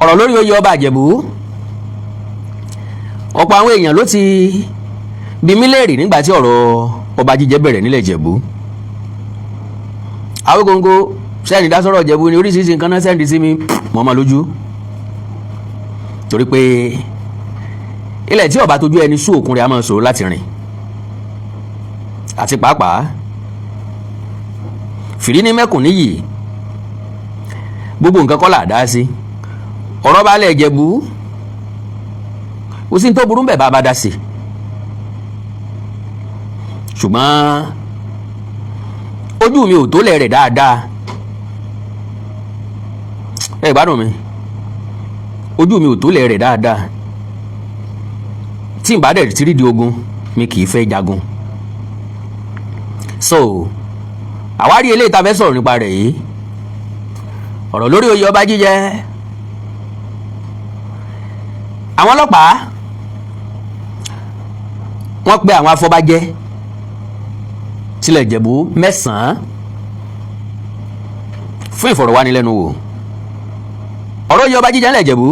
Ọ̀rọ̀ lórí oyè ọba Ìjẹ̀bú, ọ̀pọ̀ àwọn èèyàn ló ti bi mí léèrè nígbà tí ọ̀rọ̀ ọba jíjẹ bẹ̀rẹ̀ nílẹ̀ Ìjẹ̀bú. Awíkonko sẹ́ni dásọ̀rọ̀ Ìjẹ̀bú ni oríṣiríṣi nǹkan náà send sí mi mọ́ ọmọ lójú, torí pé ilẹ̀ tí ọba tójú ẹni sú, òkun rẹ̀ á máa ṣòro láti rìn. Àti pàápàá fìrí ní mẹ́kùn níyì, gbogbo nǹkan kọ́ là dá sí. Ọ̀rọ̀ balẹ̀ Ìjẹ̀bú, kò sí ní tó burú bẹ́ẹ̀ bá a bá dá sí, ṣùgbọ́n ojú mi ò tó lẹ̀ rẹ̀ dáadáa. Ẹ gbádùn mi, ojú mi ò tó lẹ̀ rẹ̀ dáadáa. Tí n bá dẹ̀ ti rí di ogun, mi kì í fẹ́ jagun. So àwárí eléyìí tá a fẹ́ sọ̀rọ̀ nípa rẹ̀ yìí, ọ̀rọ̀ lórí oyè ọba jíjẹ, àwọn ọlọ́pàá wọ́n pe àwọn afọbajẹ tilẹ̀ Ìjẹ̀bú 9 fún ìfọ̀rọ̀wánilẹ́nuwò. Ọ̀rọ̀ oyè ọba jíjẹ ńlẹ̀ Ìjẹ̀bú,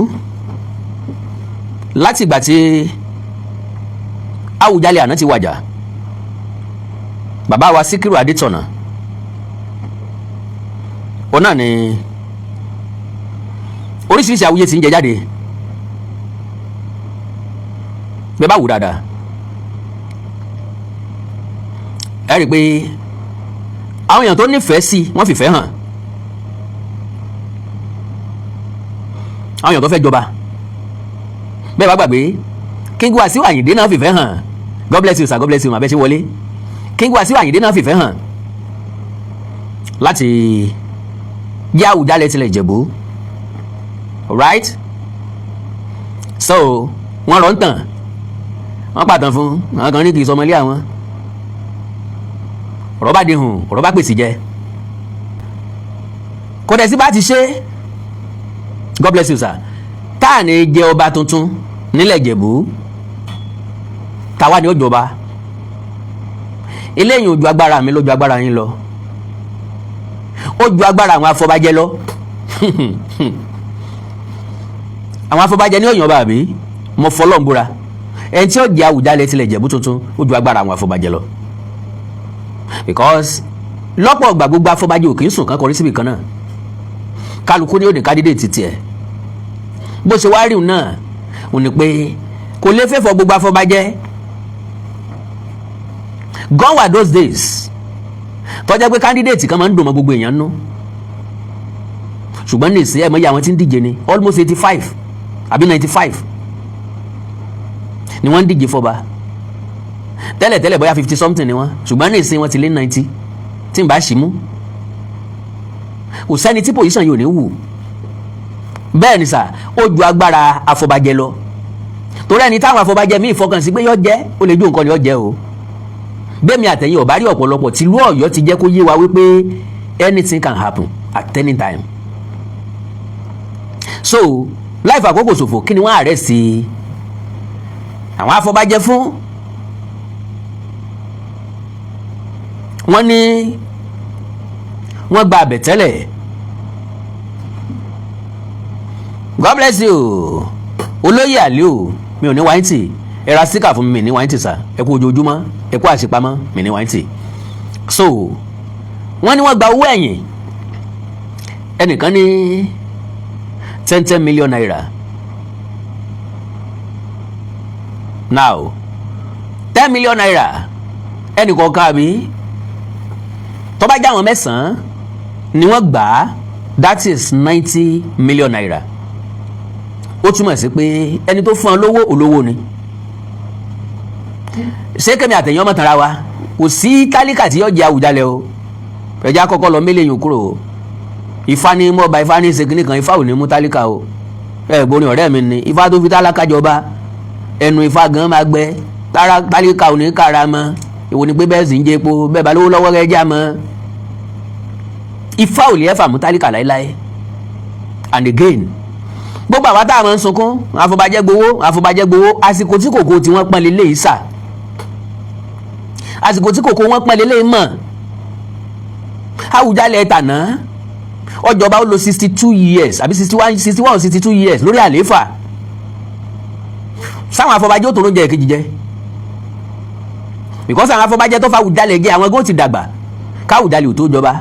láti ìgbà tí Àwùjalẹ̀ àná ti wàjà, bàbá wa Síkírù Adétọ̀nà, òun náà ni oríṣiríṣi awuyé ti ń jẹ jáde. Bẹ́ẹ̀ bá wù dáadáa, ẹ rí i pé àwọn èèyàn tó nífẹ̀ẹ́ sí wọ́n fìfẹ́ hàn. Àwọn èèyàn tó fẹ́ jọba, bẹ́ẹ̀ bá gbàgbé, King Wasiu Ayinde náà fìfẹ́ hàn. God bless you sir, God bless you. Màbẹ́ ṣe wọlé. King Wasiu Ayinde náà fìfẹ́ hàn láti jẹ́ Àwùjalẹ̀ tilẹ̀ Ìjẹ̀bú, right? So wọ́n rọ̀ ń tàn, wọ́n pàtàn fún àwọn kan ní kì í sọmọlé àwọn. Ọ̀rọ̀ bá di hùn, ọ̀rọ̀ bá pèsè jẹ, kò dẹ̀ sí bá ti ṣe. God bless you sir. Táà ní jẹ ọba tuntun nílẹ̀ Ìjẹ̀bú, táwa ni ó jọba eléyìí? Ojú agbára mi lójú agbára yín lọ, ó ju agbára àwọn afọbajẹ lọ. Àwọn afọbajẹ ní òyìnbó àbí mo fọlọ́ ń búra, ẹni tí ó jẹ Àwùjalẹ̀ tilẹ̀ Ìjẹ̀bú tuntun, ó ju agbára àwọn afọbajẹ lọ, because lọ́pọ̀ ọgbà, gbogbo afọbajẹ ò kì í sùn kán kọrí síbi kan náà. Kálukú ní ó ní candidate tiẹ̀. Bó ṣe wá rí òun náà ò ní pé kò lè fẹ́ fọ gbogbo afọbajẹ. Gone were those days tó jẹ́ pé candidate kan máa ń dùn mọ́ gbogbo èèyàn nú, ṣùgbọ́n ní ìsìn, ẹ̀ mọ́ iye àwọn tí ń díje ni, almost 85 àbí 95 ni wọ́n ń díje fọba. Tẹ́lẹ̀ tẹ́lẹ̀, bóyá 50 something ni wọ́n, ṣùgbọ́n ní ìsìn, wọ́n ti lé 90 tí n bá ṣì mú. Kò sẹ́ni tí position yìí ò ní wù. Bẹ́ẹ̀ ni sà, ó ju agbára afọbajẹ lọ, torí ẹni táwọn afọbajẹ míì fọkàn sí pé yọ jẹ́, ó lè jó nǹkan ni yọ jẹ́ o. Bẹ́ẹ̀mi àtẹ̀yìn ọ̀bá rí, ọ̀pọ̀lọpọ̀ tìlú Ọ̀yọ́ ti jẹ́ kó yé wa wípé anything can happen at any time. So láì fàkókò ṣòfò, kí ni wọ́n arrest àwọn afọbajẹ fún? Wọ́n ní wọ́n gba àbẹ̀tẹ́lẹ̀. God bless you, olóyè àlẹ́ o. Mi ò ní wáyé tì, ẹ ra síkà fún mi. Mi ní wáyé tì sà. Ẹ kú ojoojúmọ́, ẹ kú àṣepamọ́, mi ní wáyé tì. So wọ́n ní wọ́n gba owó ẹ̀yìn ẹnìkan ní 10 10 million naira. Now ₦10 million ẹnìkọ̀ọ̀kan, àbí tó bá jáwọn mẹ́sàn-án ni wọ́n gbà á, that is ₦90 million. Ó túmọ̀ sí pé ẹni tó fún ọ lówó, olówó ni. Ṣé kẹ́mi àtẹ̀yìn ọmọ tara wa, kò sí tálíkà tí yóò jẹ Àwùjalẹ̀ o. Ẹ̀jẹ̀ àkọ́kọ́ lọ mílíọ̀nù kúrò o. Ifá ní mọ́ba, ifá ní ṣèkínní kan, ifá ò ní mú tálíkà o. Ẹ gbórin ọ̀rẹ́ mi ni, ifá tó fi tálákà jọba, ẹnu ifá gan máa gbẹ. Tálíkà ò ní kára mọ́. Ìwọ ni pé bẹ́ẹ̀ sì ń jẹ epo bẹ́ẹ̀ bá lówó lọ́wọ́ rẹ̀ já mọ́. Ifá ò lè ẹ̀fà mú tálíkà láéláé. And again, gbogbo àwa tá a máa ń sunkún àfọbàjẹ́ gbowó, àfọbàjẹ́ gbowó, àsìkò tí kòkó tí wọ́n pọ́n lélẹ́yìí sà, àsìkò tí kòkó wọ́n pọ́n lélẹ́yìí mọ̀. Àwùjalẹ̀ tàná Ọjọba ó lò 62 years àbí 61, 61 or 62 years lórí àlééfà. Sáwọn afọbajẹ ó tó ló jẹ èkejì jẹ, because àwọn afọbajẹ tó fa Àwùjalẹ̀ jẹ, àwọn ẹgbẹ́ ó ti dàgbà káwùjalẹ̀ ò tó jọba.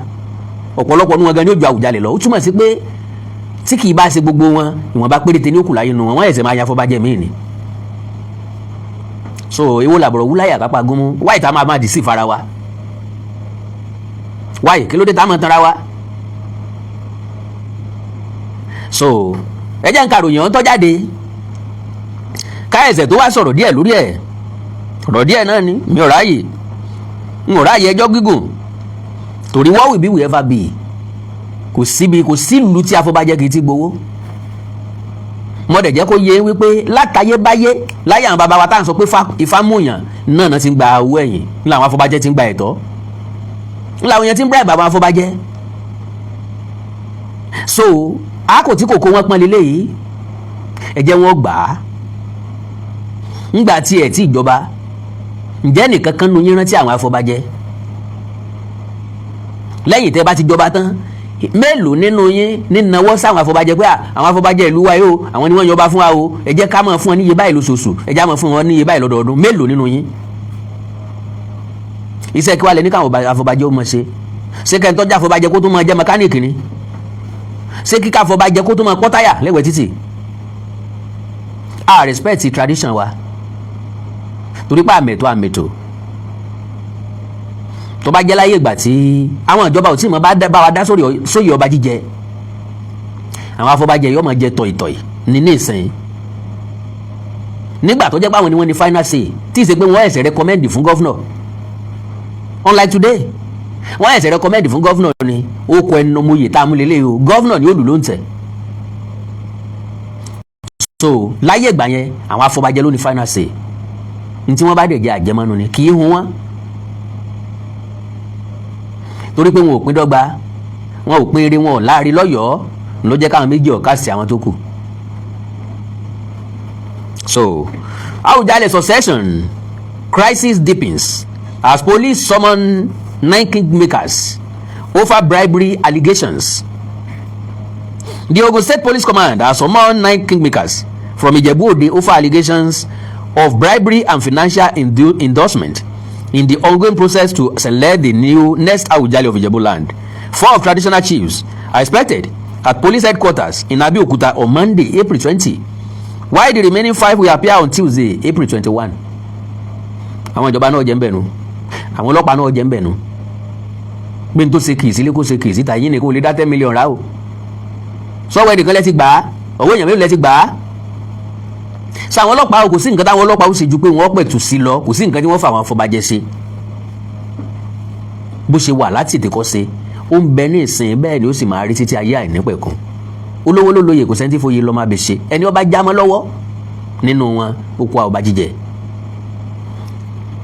Ọ̀pọ̀lọpọ̀ nu wọn gan ni ó ju Àwùjalẹ̀ lọ. Ó túmọ̀ sí pé tí kì í bá ṣe gbogbo wọn, ìwọ̀nba péréte ní òkú láyé nu wọn, wọ́n ẹ̀sẹ̀ máa yan afọbajẹ míì ni. So ewo làbọ̀rọ̀ wúláyà kápá gúnmú wáyé tá a máa dì sí ìfara wa wáyé? Kí ló dé tá a máa tanra wa? So ẹ jẹ́ n ka ròyìn ọ̀hún tó jáde, káyẹ̀sẹ̀ tó wá sọ̀rọ̀ díẹ̀ lórí ẹ̀. Ọ̀rọ̀ díẹ̀ náà ni, mi ò ráàyè, n ò ráàyè ẹjọ́ gígùn, torí what will be will ever be. Kò síbi, kò sílùú tí afọbajẹ kì í ti gbowó. Mo dẹ̀ jẹ́ kó yé wípé látayébáyé, láyé àwọn bàbá wa tá à ń sọ pé Ifá múyàn náà náà ti ń gba owó ẹ̀yìn ńlá, àwọn afọbajẹ ti ń gba ẹ̀tọ́ ńlá, àwọn yẹn ti ń bribe àwọn afọbajẹ. So a kò tí kò kó wọn pọ́n lélẹ́yìí, ẹ jẹ́ wọn gbà á. Ńgbà tí ẹ̀ tí ìjọba, ǹjẹ́ nìkan kan nu yín rántí àwọn afọbajẹ lẹ́yìn tẹ́ bá ti jọba tán? Mélòó nínú yín ní nawọ́ sáwọn afọbajẹ pé àwọn afọbajẹ ìlú wa yìí o, àwọn ni wọ́n yọba fún wa o, ẹ jẹ́ ká máa fún wọn níye báyìí lóṣooṣù, ẹ jẹ́ ká máa fún wọn níye báyìí lọ́dọọdún? Mélòó nínú yín? Iṣẹ́ kí wàá lẹ ní káwọn afọbajẹ ó máa ṣe? Ṣé kẹ́ ń tọ́jú afọbajẹ kó tó máa jẹ́ mẹkáníìkì ni? Ṣé kíkà afọbajẹ kó tó máa pọ́ táyà lẹ́gbẹ̀ẹ́ títì? A respect tradition wa torí pé àmẹ̀tò àmẹ̀tò tó bá jẹ́ láyé ìgbà tí àwọn ìjọba ò tí mọ̀ bá wa dá sóyè ọba jíjẹ, àwọn afọbajẹ yóò máa jẹ tọ̀ìtọ̀ì ní ìsìn. Nígbà tó jẹ́ pé àwọn ni wọ́n ní final say, tí ì ṣe pé wọ́n ẹ̀sẹ̀ recommend fún governor, unlike today, wọ́n ẹ̀sẹ̀ recommend fún governor ni ó kọ ẹnu ọmọye tá a mú lélẹ̀ o, governor ni ó lù ló ń tẹ̀. So láyé ìgbà yẹn, àwọn afọbajẹ ló ní final say. Ní tí wọ́n bá dẹ̀ jẹ́ àjẹmọ́nu ni, kì í hun wọ́n, torí pé wọn ò pín dọ́gba, wọn ò pín eré, wọn ò láàrin lọ́yọ̀ọ́, ló jẹ́ káwọn méjì ọ̀ká sí àwọn tó kù. So Awùjalẹ̀ succession crisis deepens as police summon nine kingmakers over bribery allegations. The Ogun State Police Command has summoned nine kingmakers from Ijebu-Ode over allegations of bribery and financial endorsement in the ongoing process to select the new next Awujale of Ijebu land. Four of traditional chiefs are expected at police headquarters in Abeokuta on Monday, April 20, while the remaining five will appear on Tuesday, April 21. Àwọn ìjọba náà jẹ́ ń bẹ̀ nu, àwọn ọlọ́pàá náà jẹ́ ń bẹ̀ nu pé n tó ṣe kìí sílé kó ṣe kìí síta yín ni kó lè dá 10 million rà o. Sọ́wọ́ ẹnìkan lẹ́ ti gbà á, ọwọ́ èèyàn mélòó lẹ́ ti gbà á? Sọ àwọn ọlọ́pàá, kò sí nǹkan táwọn ọlọ́pàá ó ṣe ju pé wọ́n pẹ̀tù sí lọ. Kò sí nǹkan tí wọ́n fà àwọn afọbajẹ ṣe. Bó ṣe wà láti ìtẹ̀kọ́ ṣe, ó ń bẹ ní ìsìn, bẹ́ẹ̀ ni ó sì máa rí títí ayé àìnípẹ̀kun. Olówó ló lóye, kò sẹ́ni tí fòye lọ́ọ́ máa bẹ̀ ṣe. Ẹni ọba jámọ́ lọ́wọ́ nínú wọn, ó kó ọba jíjẹ,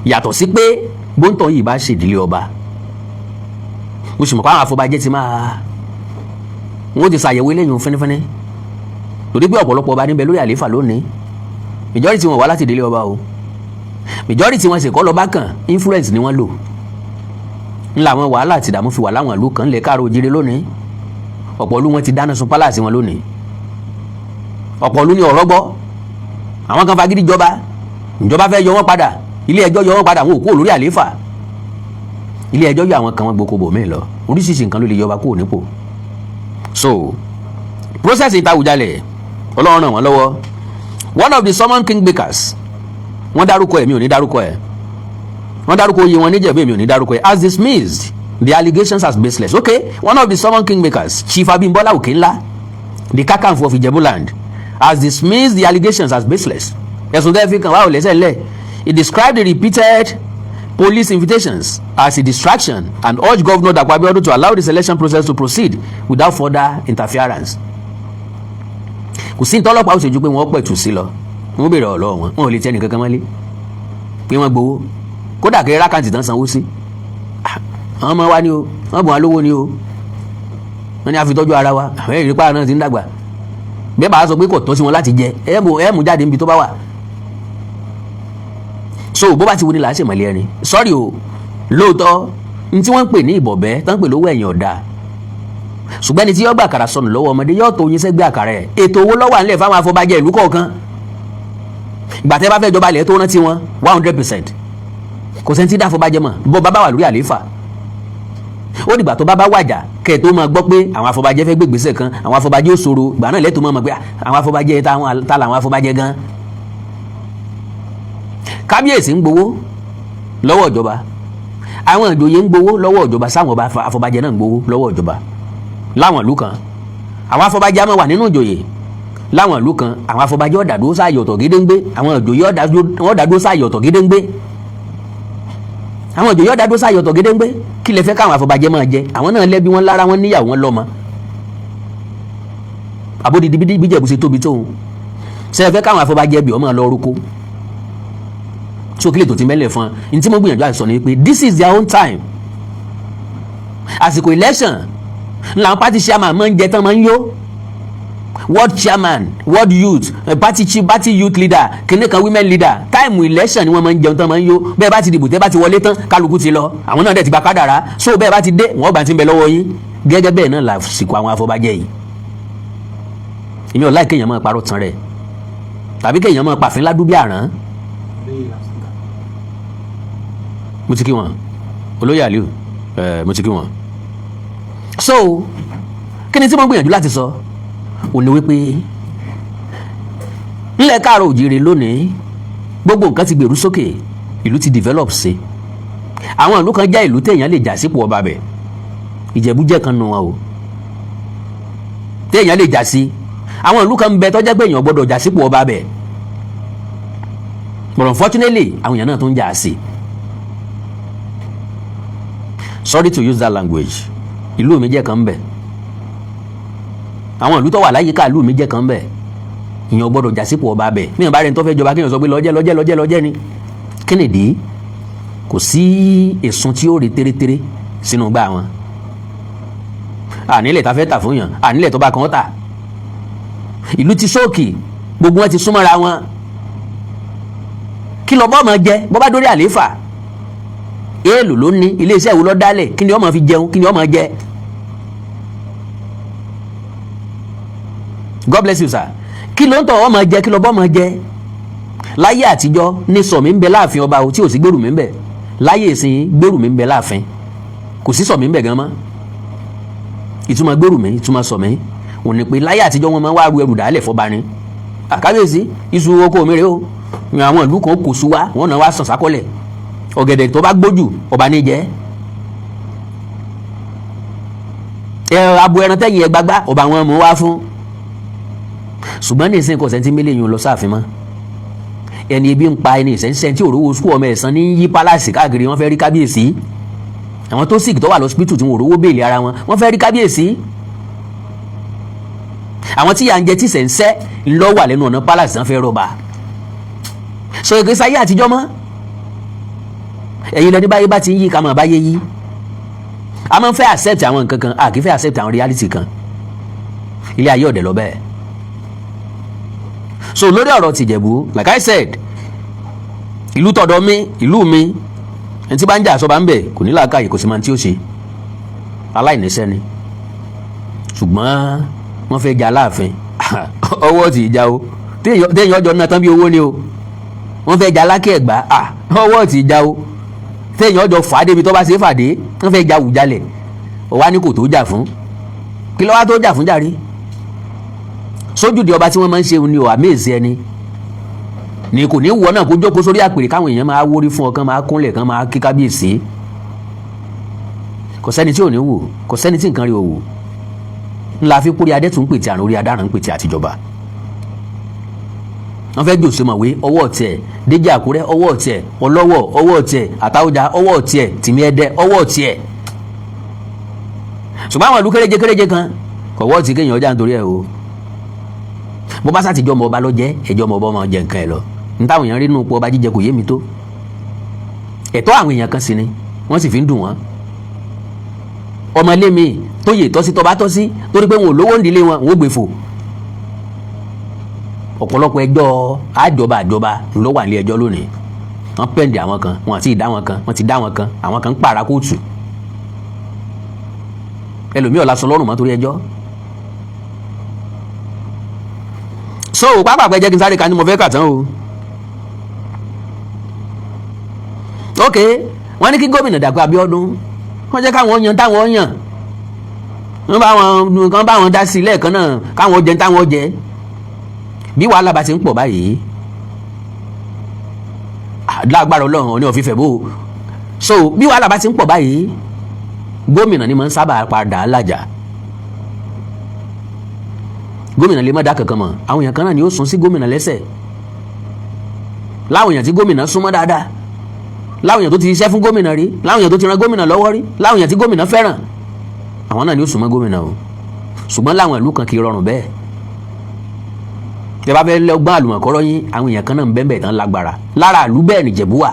yàtọ̀ sí pé bóńtọ̀ yìí bá ṣèdílé ọba. Mo sì mọ̀ pé àwọn afọbajẹ ti máa, wọ́n ti ṣàyẹ̀wò eléyìí fẹ́nifẹ́ni, torí pé ọ̀pọ̀lọpọ̀ ọba níbẹ̀ lórí àlééfà lónìí, majority wọn wá láti ìdílé ọba o. Majority wọn sì kọ́ lọ́ba kan, influence ni wọ́n lò. Ńlá àwọn wàhálà àti ìdààmú fi wà láwọn ìlú kan lè káàró òjìrè lónìí. Ọ̀pọ̀ ìlú wọn ti dáná sun palace wọn lónìí. Ọ̀pọ̀ ìlú ní ọ̀rọ̀ gbọ́. Àwọn kan fagídí jọba, ìjọba fẹ́ yọ wọ́n padà, ilé ẹjọ́ yọ wọ́n padà, wọn ò kúrò lórí àlééfà. Ilé ẹjọ́ yọ àwọn kan, wọn gboko bò míì lọ. Oríṣiríṣi nǹkan ló lè yọba kúrò nípò. So process ìtawùjalẹ̀, Ọlọ́run ràn wọ́n lọ́wọ́. One of the summoned kingmakers, wọ́n dárúkọ ẹ̀, mi ò ní dárúkọ ẹ̀, wọ́n dárúkọ oyè wọn níjẹ̀bú, èmi ò ní dárúkọ ẹ̀, has dismissed the allegations as baseless. Okay, one of the summoned kingmakers, Chief Abimbola Okenla, the Kakanfo of Ijebuland, has dismissed the allegations as baseless. Ẹ̀sùn tẹ́ fi kàn wá ò lẹ́sẹ̀ lẹ̀. He described the repeated police invitations as a distraction and urged Governor Dapo Abiodun to allow the selection process to proceed without further interference. Kò sí ntọ́lọ́pàá ó ṣe ju pé wọ́n pẹ̀tù sí lọ, wọ́n béèrè ọ̀rọ̀ wọn, wọn ò lè tẹ́ ẹnì kankan mọ́lé pé wọ́n gbowó, kódà kí rákàntì tán sanwó sí. Àwọn ọmọ wa ni o, wọ́n bùn wá lówó ni o, wọ́n ní a fi tọ́jú ara wa. Àwọn èrè pààrọ̀ náà ti ń dàgbà bẹ́ẹ̀ bá a sọ pé kò tọ́ sí wọn láti jẹ ẹ mú jáde níbi tó bá wà. So bó bá ti wo ni là á ṣèmọ̀lẹ́ ẹni sọ́rí o. Lóòótọ́, n tí wọ́n ń pè ní ìbọ̀bẹ́ tán ń pè lówó ẹ̀yìn ọ̀dà. Ṣùgbọ́n ẹni tí yóò gbà àkàrà sọnù lọ́wọ́ ọmọdé yóò tó oyin sẹ́gbẹ́ àkàrà ẹ̀. Ètò owó lọ́wọ́ àńlẹ̀ fáwọn afọbajẹ ìlú kọ̀ọ̀kan. Ìgbà tẹ́ bá fẹ́ jọba ilẹ̀ tó rántí wọn 100%. Kò sẹ́ni tí dá afọbajẹ mọ̀ bọ́ bá bá wà lórí àlééfà. Ó dìgbà tó bá bá wàjà kẹ́ ẹ̀ tó máa gbọ́ pé àwọn afọbajẹ fẹ́ gbégbèsè kan, àwọn afọbajẹ ó ṣòro. Ìgbà náà lẹ́tọ̀ọ́ máa mọ̀ pé àwọn afọbajẹ ta làwọn afọbajẹ gan. Kábíyèsí ń gbowó lọ́wọ́ ìjọba, àwọn ìjòyè ń gbowó lọ́wọ́ ìjọba, sáwọn ọba afọbajẹ náà ń gbowó lọ́wọ́ ìjọba. Láwọn ìlú kan, àwọn afọbajẹ á máa wà nínú ìjòyè. Láwọn ìlú kan, àwọn afọbajẹ ọ̀dà dúró sáàyè ọ̀tọ̀ gédéǹgbé, àwọn ìjòyè ọ̀dà dúró sáàyè ọ̀tọ̀ gédéǹgbé, àwọn ìjòyè ọ̀dà dúró sáàyè ọ̀tọ̀ gédéǹgbé. Kí lẹ fẹ́ káwọn afọbajẹ máa jẹ? Àwọn náà lẹ́bí wọn lára, wọn níyàwó, wọn lọ́mọ. Àbódìdí bíjẹ̀bù ṣe tóbi tóun ṣe é fẹ́ káwọn afọbajẹ bí ọmọ lọ rúkó tí òkìlẹ̀ tó ti mẹ́lẹ̀ fún ọ? Ní tí mo gbìyànjú àti sọ ni pé this is their own time. Àsìkò election làwọn party chairman máa ń jẹ tán, máa ń yó. Ward chairman, ward youth, party chief, party youth leader, kìnìkan women leader, time election ni wọ́n máa ń jẹun tán, máa ń yó. Bẹ́ẹ̀ bá ti dìbò, tẹ́ bá ti wọlé tán, kálukú ti lọ. Àwọn náà dẹ̀ ti gba kádàrá. So bẹ́ẹ̀ bá ti dé, wọ́n gbà ti ń bẹ lọ́wọ́ yín. Gẹ́gẹ́ bẹ́ẹ̀ náà làsìkò àwọn afọbajẹ yìí. Èmi ò láì kéèyàn máa parọ́ tán rẹ̀ tàbí kéèyàn máa pàfin ládùúgbò àrán. Mo ti kí wọn, olóyè Aliu ẹ, mo ti kí wọn. So kí ni tí mo gbìyànjú láti sọ ò ní wípé ńlẹ̀ káàrọ̀ òjìrè lónìí, gbogbo nǹkan ti gbèrú sókè, ìlú ti develop sí. Àwọn ìlú kan jẹ́ ìlú téèyàn lè jà sípò ọba bẹ̀. Ìjẹ̀bú jẹ́ kan nù wọn o téèyàn lè jà sí. Àwọn ìlú kan ń bẹ tó jẹ́ pé èèyàn gbọ́dọ̀ jà sípò ọba bẹ̀, but unfortunately, àwọn èèyàn náà tó ń jà sí. Sorry to use that language. Ìlú mi jẹ́ kan ń bẹ. Àwọn ìlú tó wà láyìíká ìlú mi jẹ́ kan ń bẹ. Ìyẹn gbọ́dọ̀ jà sípò ọba bẹ̀. Mí bá rẹ̀ ń tó fẹ́ jọba, kéèyàn sọ pé lọ́jẹ́ lọ́jẹ́ lọ́jẹ́ lọ́jẹ́ ni. Kí nìdí? Kò sí èsùn tí ó rí tẹ́rẹ́tẹ́rẹ́ sínú gbá wọn. Ànílẹ̀ tá fẹ́ tà fún yàn, ànílẹ̀ tó bá kàn tà. Ìlú ti sóòkì, gbogbo wọn ti súnmọ́ra wọn. Kí lọ bọ́ máa jẹ bọ́ bá dórí àlééfà? Èèlò ló ní iléeṣẹ́ ìwò lọ dálẹ̀? Kí ni ó máa fi jẹun? Kí ni ó máa jẹ? God bless you, sir. Kí ló ń tọ̀ ọ́ máa jẹ? Kí lọ bọ́ máa jẹ? Láyé àtijọ́ ní sọ̀mí ń bẹ láàfin ọba o, tí ò sí gbèrú mi ń bẹ. Láyé ìsìn, gbèrú mi ń bẹ láàfin, kò sí sọ̀mí ń bẹ gan mọ́. Ìtumọ̀ gbèrú mi, ìtumọ̀ sọ̀mí ò ní pé láyé àtijọ́ wọn máa ń wá ru ẹrù dálẹ̀ fọba ni. Àkábíyèsí, iṣu oko mi rè o. Àwọn ìlú kan kò sú wa, wọn náà wá sàn sákọ́lẹ̀. Ọ̀gẹ̀dẹ̀ tó bá gbójú, ọba ní jẹ́ ẹ. Abo ẹran tẹ́yìn ẹ gbagbá, ọba wọn mú wá fún. Ṣùgbọ́n ní ìsìn, kò sẹ́ńtì mílíọ̀nù lọ sáàfin mọ́. Ẹni ebi ń pa, ẹni ìsẹ́ńsẹ́ tí òrówó sukú ọmọ ẹ̀sán ní yí pálásì káàkiri, wọ́n fẹ́ rí kábíyèsí. Àwọn tó sick, tó wà lọ́sibítù, tí wọn òrówó béèlì ara wọn, wọ́n fẹ́ rí kábíyèsí. Àwọn tí yà ń jẹ, tí sẹ́ńsẹ́ ńlọ wà lẹ́nu ọ̀nà pálásì, wọ́n fẹ́ rọba sọ. Ìgbésí ayé àtijọ́ mọ́. Ẹ̀yin lẹni báyé bá ti ń yí, ká máa báyé yí. A máa ń fẹ́ accept àwọn nǹkan kan, a kì í fẹ́ accept àwọn reality kan. Ilé ayé ọ̀dẹ̀ lọ bẹ́ẹ̀. So lórí ọ̀rọ̀ tìjẹ̀bú, like I said, ìlú tọ̀dọ̀ mi, ìlú mi, ẹni tí bá ń jà sọ́ba ń bẹ̀ kò ní làákàyè, kò sì máa tí ó ṣe, aláìníṣẹ́ ni. Ṣùgbọ́n wọ́n fẹ́ jà láàfin, ọwọ́ tì í já o. Téèyàn ọjọ́ náà tán bí owó ni o. Wọ́n fẹ́ jà lákè ẹ̀gbá, ọwọ́ tì í já o. Téèyàn ọjọ́ fà á débi tó bá ṣe é fàdé. Wọ́n fẹ́ jà Wùjalẹ̀, ọwá ní kò tó jà fún. Kí ló wá tó jà fún jàre? Sójúde ọba tí wọ́n máa ń ṣe ni ò àmẹ́ẹ̀sì. Ẹni ni kò ní wọ náà kó jókòó sórí àpèrè, káwọn èèyàn máa wórí fún ọ, kán máa kúnlẹ̀, kán máa kí kábíyèsí. Kò sẹ́ni tí ò ní wò, kò sẹ́ni tí nǹkan rí o wò. Ńlá fi kúrí adẹ́tún ń pètè àrùn orí adaràn ń pètè àtijọba. Wọ́n fẹ́ jòsè mọ̀wé, ọwọ́ tiẹ̀ Déjì Àkúrẹ́, ọwọ́ tiẹ̀ Ọlọ́wọ̀, ọwọ́ tiẹ̀ Àtàwọ̀jà, ọwọ́ tiẹ̀ Tìmí Ẹdẹ, ọwọ́ tiẹ̀. Ṣùgbọ́n àwọn ìlú kéréje kéréje kan kọ̀wọ́ ti kéèyàn ọjà nítorí ẹ̀ o. Bó bá sàtijọ́ ọmọ ọba lọ jẹ́ ẹjọ́ ọmọ ọba ọmọ jẹ nǹkan ẹ̀ lọ. Ní táwọn èèyàn rí nínú pọ̀ ọba jíjẹ kò yé mi tó. Ẹ̀tọ́ àwọn èèyàn kan sì ni wọ́n sì fi ń dùn wọ́n. Ọmọ ilé mi tó yè tọ́sí, tọba tọ́sí, torí pé wọn ò lówó ń dílé wọn, wọn ò gbé fò. Ọ̀pọ̀lọpọ̀ ẹjọ́ àjọba àjọba ló wà nílé ẹjọ́ lónìí. Wọ́n pẹ́ǹdì àwọn kan, wọ́n àti ìdá wọn kan, wọ́n ti dá wọn kan, àwọn kan ń pààrà kóòtù. Ẹlòmíì ọ̀la sọ lọ́rùn mọ́ torí ẹjọ́. So pápá jẹ́ kí n sáré ka ní mo fẹ́ kà tán o. Ok, wọ́n ní kí gómìnà Dàpọ̀ Abíọ́dún wọ́n jẹ́ káwọn yan táwọn yàn, wọ́n bá wọn kàn bá wọn dá sí lẹ́ẹ̀kan náà, káwọn jẹ táwọn jẹ. Bí wàhálà bá ti ń pọ̀ báyìí, lágbára Ọlọ́run ní ọ̀fífẹ́ bò. So bí wàhálà bá ti ń pọ̀ báyìí, gómìnà ni máa ń sábà padà lájà. Gómìnà lè má dá kankan mọ̀, àwọn èèyàn kan náà ni ó sún sí gómìnà lẹ́sẹ̀, láwọn èèyàn tí gómìnà súnmọ́ dáadáa, láwọn èèyàn tó ti ṣiṣẹ́ fún gómìnà rí, láwọn èèyàn tó ti ran gómìnà lọ́wọ́ rí, láwọn èèyàn tí gómìnà fẹ́ràn, àwọn náà ni ó súnmọ́ gómìnà o. Ṣùgbọ́n láwọn ìlú kan kì í rọrùn bẹ́ẹ̀. Tẹ́ bá fẹ́ lọ́gbọ́n àlùmọ̀kọ́rọ́ yín, àwọn èèyàn kan náà ń bẹ́ẹ̀ bẹ́ẹ̀ tán lágbára lára ìlú bẹ́ẹ̀ nìjẹ̀bú wà.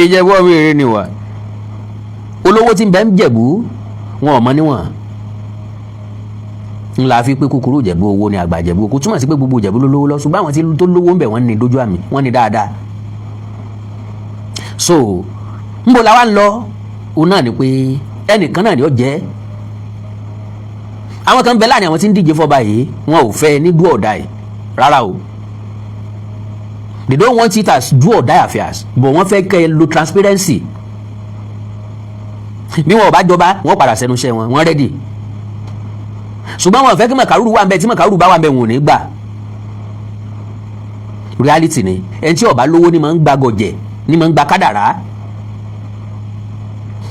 Ìjẹ̀bú ọmọ èrè ni wà. Olówó tí ń bẹ ń jẹ̀bú wọn ò mọ níwọ̀n. Ńlá fi pé kúkúrú ìjẹ̀bú owó ni àgbà ìjẹ̀bú. Kò túmọ̀ sí pé gbogbo ìjẹ̀bú ló lówó lọ, ṣùgbọ́n àwọn tí tó lówó ń bẹ wọ́n ní dójú àmì, wọ́n ní dáadáa. So ńbo la wá ń lọ? Òun náà ni pé ẹnìkan náà ni ó jẹ́. Àwọn kan bẹ láàrin àwọn tí ń díje fọba yìí, wọn ò fẹ́ ní do or die rárá o. They don't want it as do or die affairs, but wọ́n fẹ́ kẹ́ ẹ lo transparency. Bí wọn ò bá jọba, wọn padà sẹ́nu iṣẹ́ wọn, wọ́n ready. Ṣùgbọ́n wọn ò fẹ́ kí màkàrúrù wà ń bẹ. Tí màkàrúrù bá wà ń bẹ, wọn ò ní gbà. Reality ni, ẹni tí ó bá lówó ni máa ń gba gọ̀jẹ̀, ni máa ń gba kádàrá.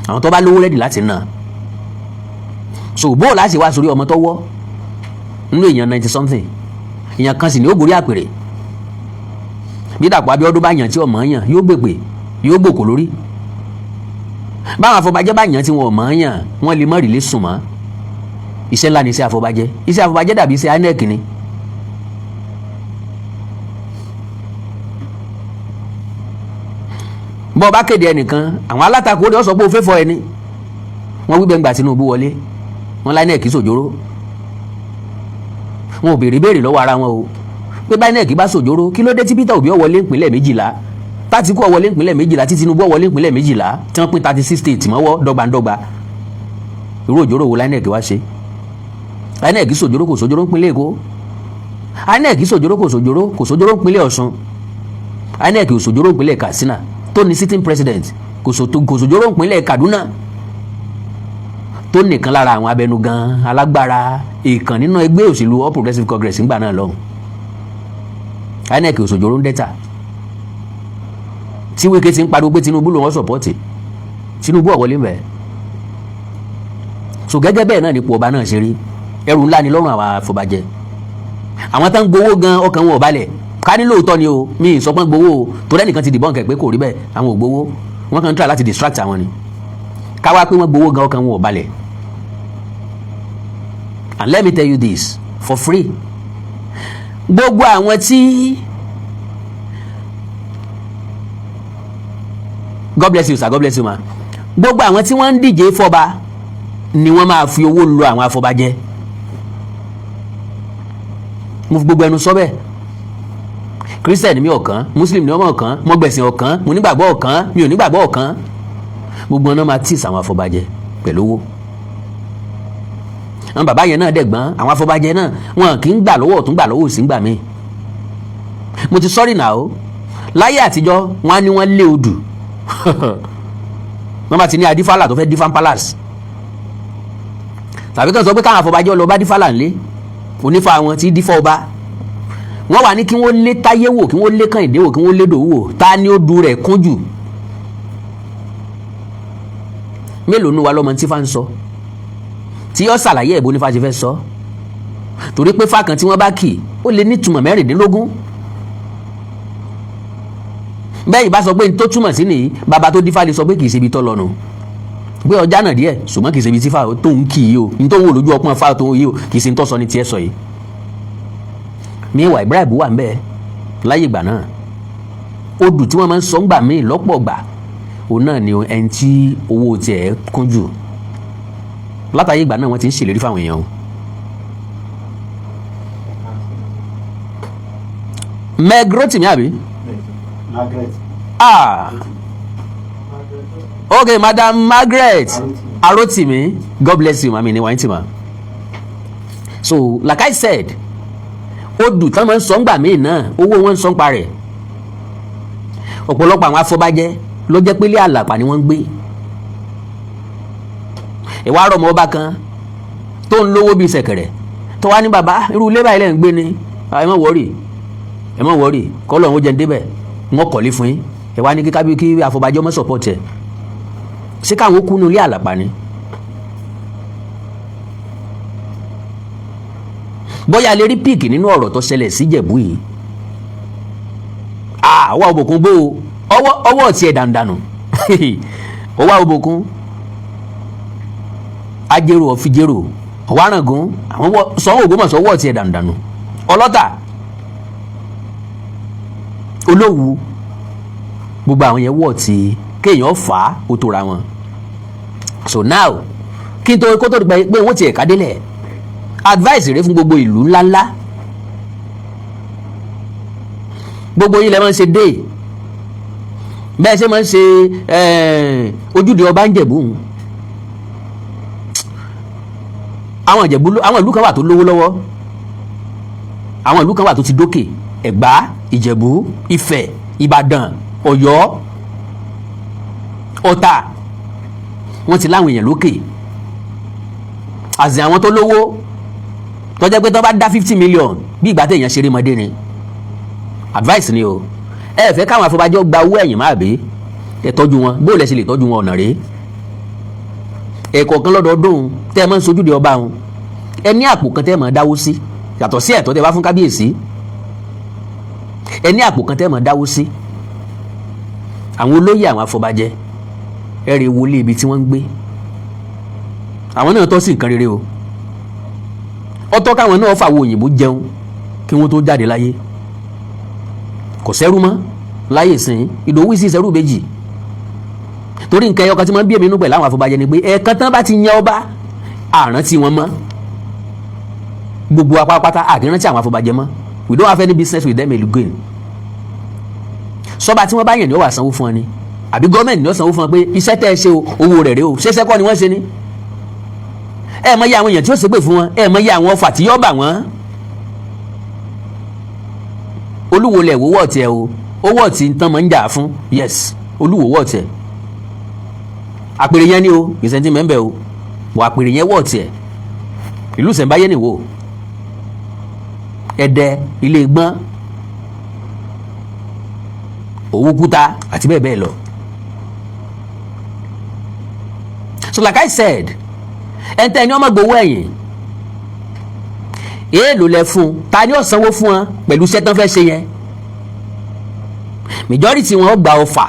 Àwọn tó bá lówó ready láti ná. So bó o láti wá sórí ọmọ tó wọ́ nínú èèyàn 90 something, èèyàn kan sì ní ó gorí àpèrè. Bí Dàpọ̀ Abíọ́dún bá yàn tí ọmọ yàn, yóò gbèpè, yóò gbòkò lórí. Báwọn afọbajẹ́ bá yàn tí wọn ò mọ̀ yàn, wọ́n lè má rí lè sùn mọ́. Iṣẹ́ ńlá ni iṣẹ́ afọbajẹ́. Iṣẹ́ afọbajẹ́ dàbí iṣẹ́ INEC ni. Bọ́ ọ bá kéde ẹnìkan, àwọn alátakò rẹ̀ sọ pé o fẹ́ fọ ẹni. Wọ́n wí bẹ́ẹ̀ ńgbà Tinubu wọlé, wọ́n lá INEC sòjóró. Wọn ò béèrè béèrè lọ́wọ́ ara wọn o pé bá INEC bá sòjóró, kí ló dé tí Peter Obi ó wọlé ìpínlẹ̀ 12, tÁtíkù ó wọlé ìpínlẹ̀ 12, tí Tinubu ó wọlé ìpínlẹ̀ 12, tí wọ́n pín 36 states mọ́wọ́ dọ́gbandọ́gba? Irú òjòrò wo INEC wá ṣe? INEC sòjóró, kò sòjóró ìpínlẹ̀ Èkó. INEC sòjóró, kò sòjóró, kò sòjóró ìpínlẹ̀ Ọ̀ṣun. INEC ò sòjóró ìpínlẹ̀ Katsina tó ní sitting president, kò sòjóró ìpínlẹ̀ Kaduna tó nìkan lára àwọn abẹnugan alágbára ìkàn nínú ẹgbẹ́ òṣèlú All Progressives Congress ńgbà náà lọ́hùn. INEC ò sòjóró ń dẹ́ta tí Wike ti ń pariwo pé Tinubu ló wọ́n support. Tinubu ò wọlé mbẹ́. So gẹ́gẹ́ bẹ́ẹ̀ náà nípò ọba náà ṣe rí. Ẹrù ńlá ni lọ́rùn àwọn afọbajẹ. Àwọn tán gbowó gan, ọkàn wọn ò balẹ̀. Ká ní lóòótọ́ ni o, mi ì sọ pé gbowó o, torí ẹnìkan ti dìbọn kẹ̀ pé kò rí bẹ́ẹ̀, àwọn ò gbowó, wọ́n kàn ń try láti distract àwọn ni. Ká wá pé wọ́n gbowó gan, ọkàn wọn ò balẹ̀. And let me tell you this for free, gbogbo àwọn tí, God bless you sir, God bless you ma, gbogbo àwọn tí wọ́n ń díje fọba ni wọ́n máa fi owó lo àwọn afọbajẹ. Mo fi gbogbo ẹnu sọ bẹ́ẹ̀. Christian mi ọ̀kan, Muslim ni ọmọ ọ̀kan, mo gbẹ̀sìn ọ̀kan, mo nígbàgbọ́ ọ̀kan, mi ò nígbàgbọ́ ọ̀kan, gbogbo ọ̀nà máa tíì sàwọn afọbajẹ pẹ̀lú owó. Àwọn bàbá yẹn náà dẹ̀gbọ́n àwọn afọbajẹ náà, wọn kì í gbà lọ́wọ́ ọ̀tún, gbà lọ́wọ́ òsì ń gbà mí. Mo ti sọ́rí nà ó. Láyé àtijọ́, wọn á ní wọ́n lé odù, wọ́n bá ti ní adífálà tó fẹ́ dífá palace, tàbí kàn sọ pé káwọn afọbajẹ lọ bá dífálà ńlé onífà wọn tí dífá ọba. Wọ́n wà ní kí wọ́n lé táyé wò, kí wọ́n lé kànìdé wò, kí wọ́n lé dòwú wò, ta ni ó du rẹ̀ kún jù? Mélòó nu wa lọ́mọ tí fa ń sọ tí yọ ṣàlàyé ẹ̀bùn nífa ṣe fẹ́ sọ? Torí pé fákan tí wọ́n bá kì ó lè nítumọ̀ 16. Bẹ́ẹ̀ ìbá sọ pé n tó túmọ̀ sí nìyí, bàbá tó dífá lè sọ pé kì í ṣe ibi tó lọ nù, pé ọjà náà díẹ̀, ṣùgbọ́n kì í ṣe ibi tí fà tó ń kì í o, n tó ń wò lójú ọpọ́n fà tó ń yí o, kì í ṣe n tó sọ ní tiẹ̀ sọ yìí. Meanwhile, Ibrahim wà ń bẹ́ẹ̀ láyé ìgbà náà. Odù tí wọ́n máa ń sọ ńgbà míì lọ́pọ̀ gbà, òun náà ni ẹni tí owó tiẹ̀ kún jù. Látàyè ìgbà náà, wọ́n ti ń ṣèlérí fáwọn èèyàn o. Meg Rotimi àbí? Margaret. Ah, okay, Madam Margaret. Arótìmí, God bless you, mami ni wàá tì mà. So like I said, odù tán máa ń sọ ńgbà míì náà, owó wọn ń sọ ń parẹ̀. Ọ̀pọ̀lọpọ̀ àwọn afọbajẹ ló jẹ́ pé ilé àlàpà ni wọ́n ń gbé. Ìwà rọmọ ọba kan tó ń lówó bíi ṣẹ̀kẹ̀rẹ̀, tó wá ní, "Bàbá, irú ilé báyìí lẹ́ ń gbé ni. Ẹ má worry, ẹ má worry, kọ́ lọ́run ó jẹun débẹ̀, wọ́n kọ́lé fún yín." Ẹ wá ní kí kábí kí afọbajẹ ọmọ support ẹ̀ ṣé káwọn ó kú ní ilé àlàpà ni? Bóyá lè rí pick nínú ọ̀rọ̀ tó ṣẹlẹ̀ sí Ìjẹ̀bú yìí. Ọwọ́ òbòkun bó o, ọwọ́ ọwọ́ tiẹ̀ dànùdànù, ọwọ́ òbòkun ajérò ọ̀fìjérò, ọ̀wárangún, àwọn Ṣọ̀ún Ògbómọ̀ṣọ́, ọwọ́ tiẹ̀ dànùdànù, Ọlọ́tà, Olówu, gbogbo àwọn yẹn wọ̀ tí kéèyàn fà á ó tóra wọn. So now, kí n tó kó tó pé wọ́n ti ẹ̀ka délẹ̀, advice rẹ fún gbogbo ìlú ńláńlá, gbogbo yín lẹ máa ń ṣe dé bẹ́ẹ̀ ṣe máa ń ṣe ojúde ọba ń Jẹ̀bú. Àwọn Ìjẹ̀bú, àwọn ìlú kan wà tó lówó lọ́wọ́, àwọn ìlú kan wà tó ti dókè: Ẹ̀gbá, Ìjẹ̀bú, Ifẹ̀, Ìbàdàn, Ọ̀yọ́, Ọ̀tà. Wọ́n ti láwọn èèyàn lókè àti àwọn tó lówó tó jẹ́ pé tó bá dá 50 million, bí ìgbà téèyàn ṣeré mọ́dé ni. Advice ni o. Ẹ fẹ́ káwọn afọbajẹ́ gba owó ẹ̀yìn máa bí ẹ tọ́jú wọn. Bó lẹ ṣe lè tọ́jú wọn? Ọ̀nà rèé: ẹ̀kọ̀ọ̀kan lọ́dọọdún tẹ́ ẹ máa ń sojúde ọba wọn, ẹ ní àpò kan tẹ́ ẹ máa dáwó sí, yàtọ̀ sí ẹ̀tọ́ tẹ́ ẹ bá fún kábíyèsí. Ẹ ní àpò kan tẹ́ ẹ máa dáwó sí. Àwọn olóyè, àwọn afọbajẹ, ẹ rè wọlé ibi tí wọ́n ń gbé. Àwọn náà tọ́ sí nǹkan rere o. Ọtọ́ káwọn náà fàwọn òyìnbó jẹun kí wọ́n tó jáde láyé. Kò sẹ́rú mọ́ láyè sìn. Ìdòwú sí sẹ́rú méjì, torí nǹkan ẹyọ kan tí wọ́n ń bí èmi nínú pẹ̀lú àwọn afọbajẹ ni pé ẹ̀ẹ̀kan tán bá ti yan ọba, àrántí wọn mọ́. Gbogbo apápátá àkírántí àwọn afọbajẹ mọ́. We don't have any business with them again. Sọba tí wọ́n bá yàn ní ó wà sanwó fún ọ ni, àbí gọ́ọ̀mẹ̀ntì ní ó sanwó fún ọ pé iṣẹ́ tẹ́ ẹ ṣe o, owó rẹ̀ rẹ o? Ṣẹṣẹ́ kọ́ ni wọ́n ṣe ni? Ẹ mọ iye àwọn èèyàn tí ó ṣépè fún wọn, ẹ mọ iye àwọn ọfà tí yọ́ bà wọ́n. Olúwo lẹ̀ wọ́wọ́ tiẹ̀ o, owó tí ń tán mọ́ ń jà fún. Yes, olúwo wọ́ tiẹ̀. Àpèrè yẹn ni o, ìsẹ̀ntì mẹ́ńbẹ̀ o, wọ àpèrè yẹn wọ́ tiẹ̀. Ìlú ìṣẹ̀ǹbáyé nìwò, Ẹdẹ, Ilé Gbọ́n, Òwúkúta àti bẹ́ẹ̀ bẹ́ẹ̀ lọ. So like I said, ẹ̀ńtẹ́ ẹni ọmọ gbowó ẹ̀yìn, èèlò lẹ fún? Ta ni ó sanwó fún wọn pẹ̀lú iṣẹ́ tán fẹ́ ṣe yẹn? Majority wọn gba ọfà,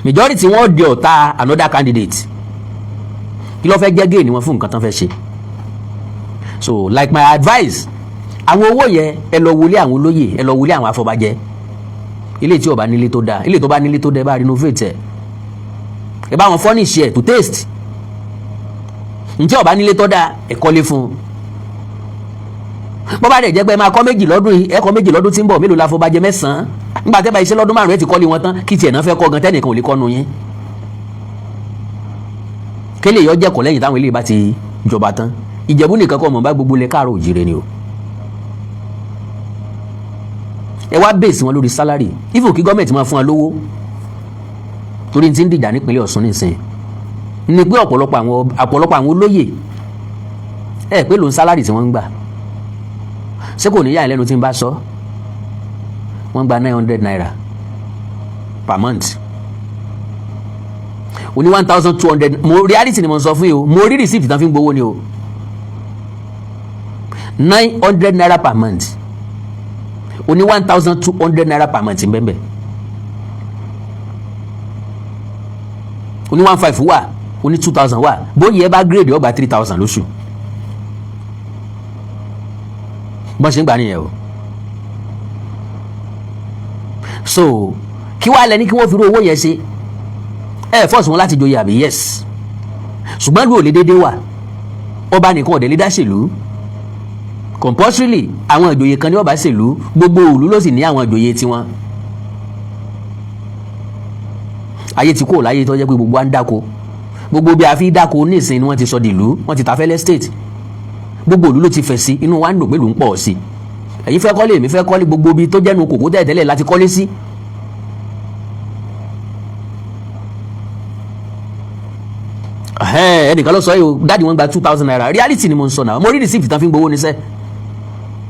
majority wọn di ọ̀tá another candidate. Kí ló fẹ́ jẹ́ gain wọn fún nǹkan tán fẹ́ ṣe? So like my advice, àwọn owó yẹn, ẹ lọ wọlé àwọn olóyè, ẹ lọ wọlé àwọn afọbajẹ. Ilé tí ó bá nílé tó dáa, ilé tó bá nílé tó dáa, ẹ bá renovate ẹ, ẹ bá wọn furnish ẹ to taste. Ǹjẹ́ ó bá nílé tó dáa, ẹ kọ́lé fún un. Bọ́ bá dẹ̀ jẹ́ pé ẹ máa kọ́ méjì lọ́dún yìí, ẹ kọ́ méjì lọ́dún tí ń bọ̀. Mélòó la fọbajẹ? Mẹ́sàn-án. Nígbà tẹ́ bá iṣẹ́ lọ́dún 5, ẹ ti kọ́lé wọn tán. Kí tiẹ̀ náà fẹ́ kọ́ gan tẹ́nìkan ò lè kọ́ nu yín? Kélé yọ jẹ́kọ̀ọ́ lẹ́yìn táwọn eléyìí bá ti jọba tán. Ìjẹ̀bú nìkan kọ́ mọ̀ bá, gbogbo lẹ káàárọ̀ òjìrè ni o. Ẹ wá base wọn lórí salary, even kí gọ́ọ̀mẹ̀ntì máa fún wọn lówó, torí ti ń dìjà nípínlẹ̀ Ọ̀ṣun nìsín ni pé ọ̀pọ̀lọpọ̀ àwọn olóyè ẹ pé ló ń salary tí wọ́n ń gbà. Ṣé kò ní yà lẹ́nu tí ń bá sọ wọ́n gba ₦900 per month? O ní 1,200. Mo reality ni mo sọ fún yìí o. Mo rí receipt tán fi ń gbowó ni o. ₦900 per month, o ní ₦1,200 per month bẹ́ẹ̀, o ní 1,500 wà, o ní 2,000 wà. Bóyá ẹ bá grade, ó gba 3,000 lóṣù. Bọ́n ṣe ń gbà nìyẹn o. So kí wàá lẹ ní kí wọ́n fi rú owó yẹn ṣe? Ẹ force wọn láti joyè, àbí? Yes, ṣùgbọ́n ìlú ò lè déédéé wà, ọba nìkan ọ̀dẹ̀ lè dá ṣèlú. Compulsorily, àwọn ìjòyè kan ní ọba ṣèlú. Gbogbo ìlú ló sì ní àwọn ìjòyè tiwọn. Ayé ti kúrò láyé tó jẹ́ pé gbogbo wa ń dáko. Gbogbo bí a fi dáko nísìnyí ni wọ́n ti sọ dìlú, wọ́n ti ta fẹ́lẹ́ state. Gbogbo ìlú ló ti fẹ̀ sí, inú wa ń dùn pé ìlú ń pọ̀ sí. Ẹ̀yin fẹ́ kọ́lé, èmi fẹ́ kọ́lé, gbogbo ibi tó jẹ́nu kòkó tẹ́lẹ̀tẹ́lẹ̀ láti kọ́lé sí. Ẹnìkan ló sọ yìí o, daddy, wọ́n gba ₦2,000. Reality ni mo ń sọ náà. Mo rí receipt tán fi ń gbowó níṣẹ́.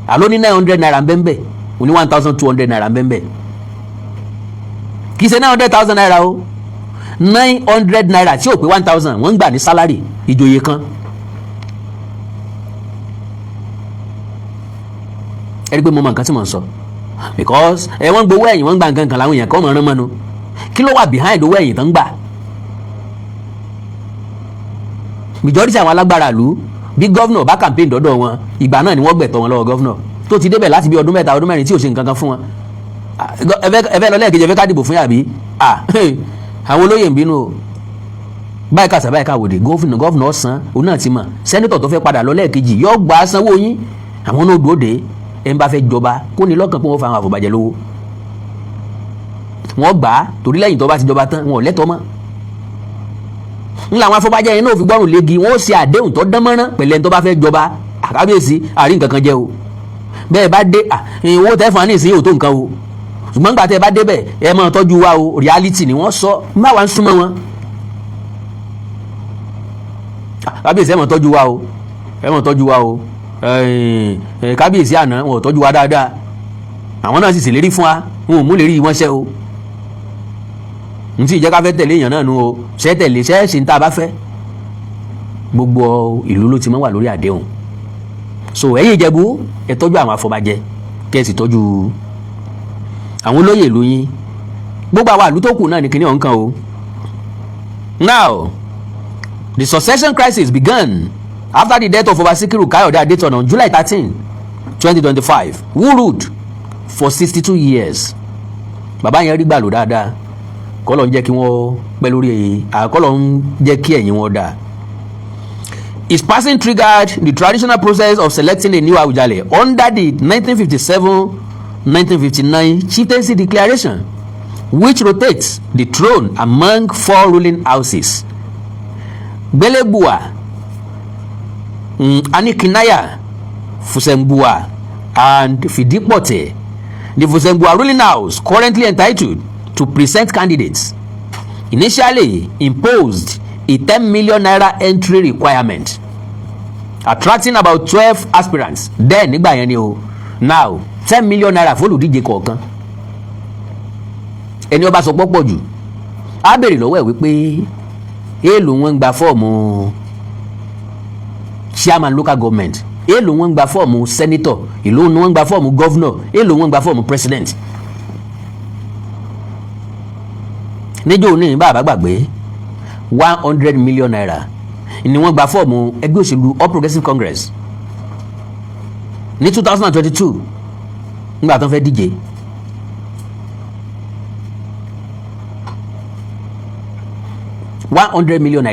Àló ní ₦900 bẹ́ẹ̀, ó ní ₦1,200 bẹ́ẹ̀. Kì í ṣe ₦900,000 o, ₦900 tí ò pé 1,000 wọ́n ń gbà ní salary ìjòyè kan. Ẹ rí i pé mo mọ nǹkan tí mo ń sọ, because ẹ wọ́n gbowó ẹ̀yìn, wọ́n gba nǹkan kan làwọn èèyàn kọ́ mọ̀ ọ́n mọ́nu. Kí ló wà behind owó ẹ̀yìn tó ń gbà? Majority àwọn alágbára ìlú, bí governor bá campaign dọ́dọ̀ wọn, ìgbà náà ni wọ́n gbẹ̀tọ̀ wọn lọ́wọ́ governor tó ti débẹ̀ láti bí ọdún 3, ọdún 4 tí ò ṣe nǹkan kan fún wọn. Ẹ fẹ́ lọ lẹ́ẹ̀kejì, ẹ fẹ́ ká dìbò fún yàbí àwọn olóyè ń bínú o. Báyìí kàṣà, báyìí káwòdì, governor san òun náà ti mọ̀. Senator tó fẹ́ padà lọ lẹ́ẹ̀kejì yóò gbà á sanwó yín. Àwọn náà dúró dé. Ẹ ń bá fẹ́ jọba kó ní lọ́kàn pé wọ́n fa àwọn àfọ̀bàjẹ́ lówó, wọ́n gbà á, torí lẹ́yìn tó bá ti jọba tán, wọn ò lẹ́tọ̀ọ́ mọ́. Ńlá àwọn afọbajẹ yẹn náà fi gbọ́rùn léegi, wọ́n ó ṣe àdéhùn tó dán mọ́rán pẹ̀lú ẹni tó bá fẹ́ jọba. Àkábíyèsí, àrí nǹkan kan jẹ́ o. Bẹ́ẹ̀ bá dé, owó tẹ́ fún wa ní ìsinyìí ò tó nǹkan o, ṣùgbọ́n gbà tẹ́ ẹ bá débẹ̀, ẹ máa tọ́jú wa o. Reality ni wọ́n sọ, má wàá ń súnmọ́ wọn. Kábíyèsí, ẹ máa tọ́jú wa o, ẹ máa tọ́jú wa o. Kábíyèsí àná, wọn ò tọ́jú wa dáadáa. Àwọn náà sì ṣèlérí fún wa, wọn ò mú lérí wọn ṣẹ o. Ntí ìjẹ́ ká fẹ́ tẹ̀lé èèyàn náà nu o, ṣẹ́ tẹ̀lé ṣẹ́ ṣe ń tá a bá fẹ́. Gbogbo ìlú ló ti máa wà lórí àdéhùn. So ẹ̀yin Ìjẹ̀bú, ẹ tọ́jú àwọn afọbajẹ, kẹ́ ẹ sì tọ́jú àwọn olóyè ìlú yín. Gbogbo àwọn àlú tó kù náà ní kíní ọ̀hún kan o. Now, the succession crisis began after the death of Ọba Sikiru Kayode Adetona on July 13, 2025, who ruled for 62 years. Bàbá yẹn rí gbà lò dáadáa. Kọ́lọ̀ ń jẹ́ kí wọ́n pẹ́ lórí, kọ́lọ̀ ń jẹ́ kí ẹ̀yìn wọn dáa. His passing triggered the traditional process of selecting a new Awujale under the 1957-1959 Chieftaincy Declaration, which rotates the throne among four ruling houses: Gbelegbua, Anikinaya, Fusengbuwa and Fidipote. The Fusengbuwa ruling house, currently entitled to present candidates, initially imposed a ₦10 million entry requirement, attracting about 12 aspirants then. Nígbà yẹn ni o. Now, ₦10 million fólùdíje kọ̀ọ̀kan. Ẹni ó bá sọ pọ́pọ̀ jù, á béèrè lọ́wọ́ ẹ̀ wípé èèlò wọn ń gba fọ́ọ̀mù chairman local government, èèlò wọn ń gba fọ́ọ̀mù senator, èèlò wọn ń gba fọ́ọ̀mù governor, èèlò wọn ń gba fọ́ọ̀mù president. Níjó ní bàbá gbàgbé, ₦100 million ni wọ́n gba fọ́ọ̀mù ẹgbẹ́ òṣèlú All Progressives Congress ní 2022 nígbà tó ń fẹ́ díje. ₦100 million.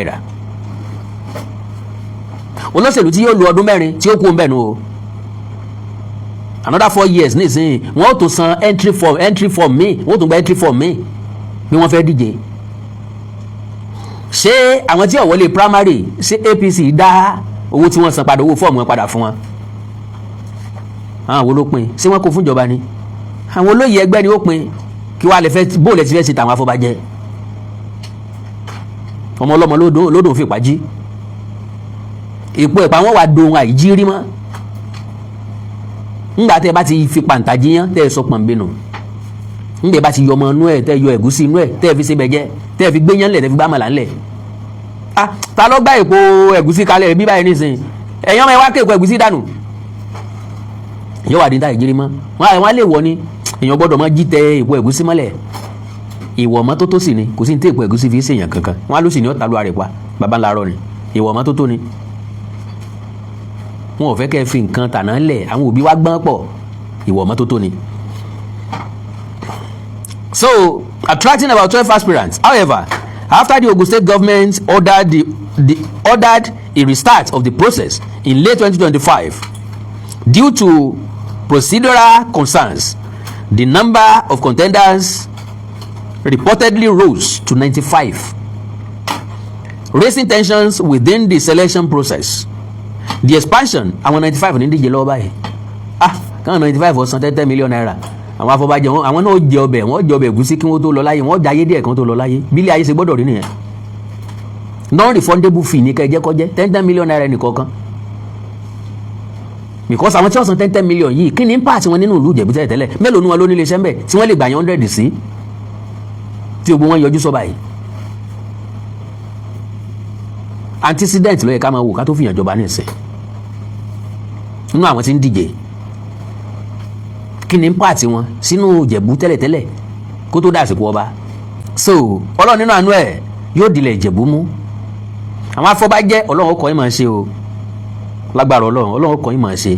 Olóṣèlú tí yóò lu ọdún 4 tí ó kú ń bẹ̀ nù o, another 4 years nísìnyí, wọ́n ó tún san entry form míì, wọ́n ó tún gba entry form míì bí wọ́n fẹ́ díje. Ṣé àwọn tí ó wọlé primary, ṣé APC dá owó tí wọ́n san padà, owó fọ́ọ̀mù wọn padà fún wọn? Àwọn wo ló pín? Ṣé wọ́n kó fún ìjọba ni? Àwọn olóyè ẹgbẹ́ ni ó pín. Kí wàá lè fẹ́ bóòlù ẹ̀ ti fẹ́ ṣe tàwọn afọbajẹ? Ọmọ ọlọ́mọ lódò fìpá jí èpo ẹ̀pà, wọn wà dohun àìjí rí mọ́. Ńgbà tẹ́ ẹ bá ti fi pàǹtà jiyàn, tẹ́ ẹ sọ pọ̀nbẹ́nu, ńgbà ẹ bá ti yọ ọmọ inú ẹ, tẹ́ ẹ yọ ẹ̀gúsí inú ẹ, tẹ́ ẹ fi ṣe bẹ̀jẹ́, tẹ́ ẹ fi gbéyàn lẹ̀, tẹ́ fi gbámàlà ńlẹ̀. Ah, ta ló gbá èpo ẹ̀gúsí kalẹ̀ bí báyìí nísìnyí? Ẹ̀yin ọmọ ẹ wá kéèpo ẹ̀gúsí dànù, yóò wà ní ta ìjírí mọ́. Wọn lè wọ ni èèyàn gbọ́dọ̀ máa jí tẹ èpo ẹ̀gúsí mọ́lẹ̀. Ìwọ̀ mọ́tótó sì ni. Kò sí ní tí èpo ẹ̀gúsí fi ṣèyàn kankan. Wọn á ló sì ní ọ̀tá lu àrèpá baba ńlá rọ ni. Ìwọ̀ mọ́tótó ni. Wọn ò fẹ́ kẹ́ ẹ fi nǹkan tàná lẹ̀. Àwọn òbí wa gbọ́n pọ̀. Ìwọ̀ mọ́tótó ni. So, attracting about 12 aspirants. However, after the Ogun State government ordered a restart of the process in late 2025 due to procedural concerns, the number of contenders reportedly rose to 95. Raising tensions within the selection process. The expansion, àwọn 95 ní díje lọ́wọ́ báyìí. Ah, káwọn 95 ó san ₦10 million, àwọn afọbajẹ wọn, àwọn náà jẹ ọbẹ̀, wọ́n jẹ ọbẹ̀ ẹ̀gúsí kí wọ́n tó lọ láyé, wọ́n jẹ ayé díẹ̀ kí wọ́n tó lọ láyé. Bílẹ̀ ayé ṣe gbọ́dọ̀ rí nìyẹn. Non-refundable fee ní kẹjẹ kọjẹ ₦10 million nìkọ̀ọ̀kan, because àwọn tí wọ́n san 10 10 million yìí, kí ni impact wọn nínú ìlú Ìjẹ̀bú tẹ́lẹ̀ tẹ́lẹ̀? Mélòó ni wọn ló ní iléeṣẹ́ ńbẹ̀ tí wọ́n lè gbà yẹn 100 sí tí gbogbo wọn yọjú sọ́ba yìí? Antecedent ló yẹ ká máa wò ká tó fìyàn jọba ní ìsìn. Nínú àwọn tí ń díje, kí ni impact wọn sínú Ìjẹ̀bú tẹ́lẹ̀tẹ́lẹ̀ kó tó dàsìkò ọba? So Ọlọ́run nínú àánú ẹ̀ yóò dilẹ̀ Ìjẹ̀bú mú. Àwọn afọbajẹ́, Ọlọ́run ó kọ́ yín máa ṣe o. Lágbára Ọlọ́run, Ọlọ́run ó kọ́ yín máa ṣe.